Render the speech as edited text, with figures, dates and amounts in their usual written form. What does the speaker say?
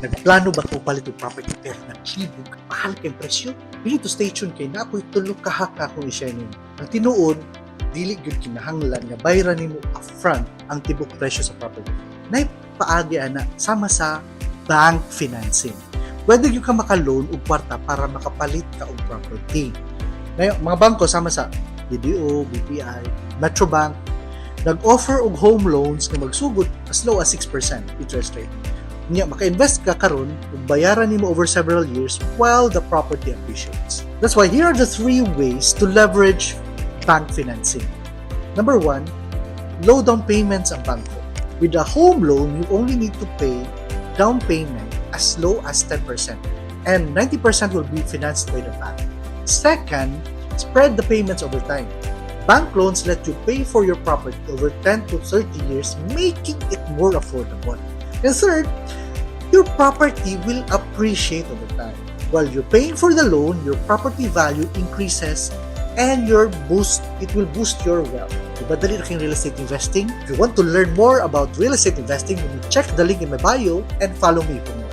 Nagplano ba ko palit og property pero naglibog, mahal kay presyo? You need to stay tuned kay naa ko'y tulo ka hack na akong i-share nimo. Ang tinuod, dili gyud kinahanglan nga bayaran nimo upfront ang tibok presyo sa property. Nay paagi ana, sama sa bank financing. Pwede gyud ka maka-loan og kwarta para makapalit ka og property. Ngayon, mga bangko sama sa BDO, BPI, Metrobank, nag-offer og home loans nga magsugod as low as 6% interest rate. Nya maka-invest ka karon ug bayaran nimo over several years while the property appreciates. That's why here are the three ways to leverage bank financing. Number one, low down payments ang bangko. With a home loan, you only need to pay down payment as low as 10% and 90% will be financed by the bank. Second, spread the payments over time. Bank loans let you pay for your property over 10 to 30 years, making it more affordable. And third, your property will appreciate over time. While you're paying for the loan, your property value increases and your boost it will boost your wealth. Diba dali na kayong real estate investing? If you want to learn more about real estate investing, you check the link in my bio and follow me for more.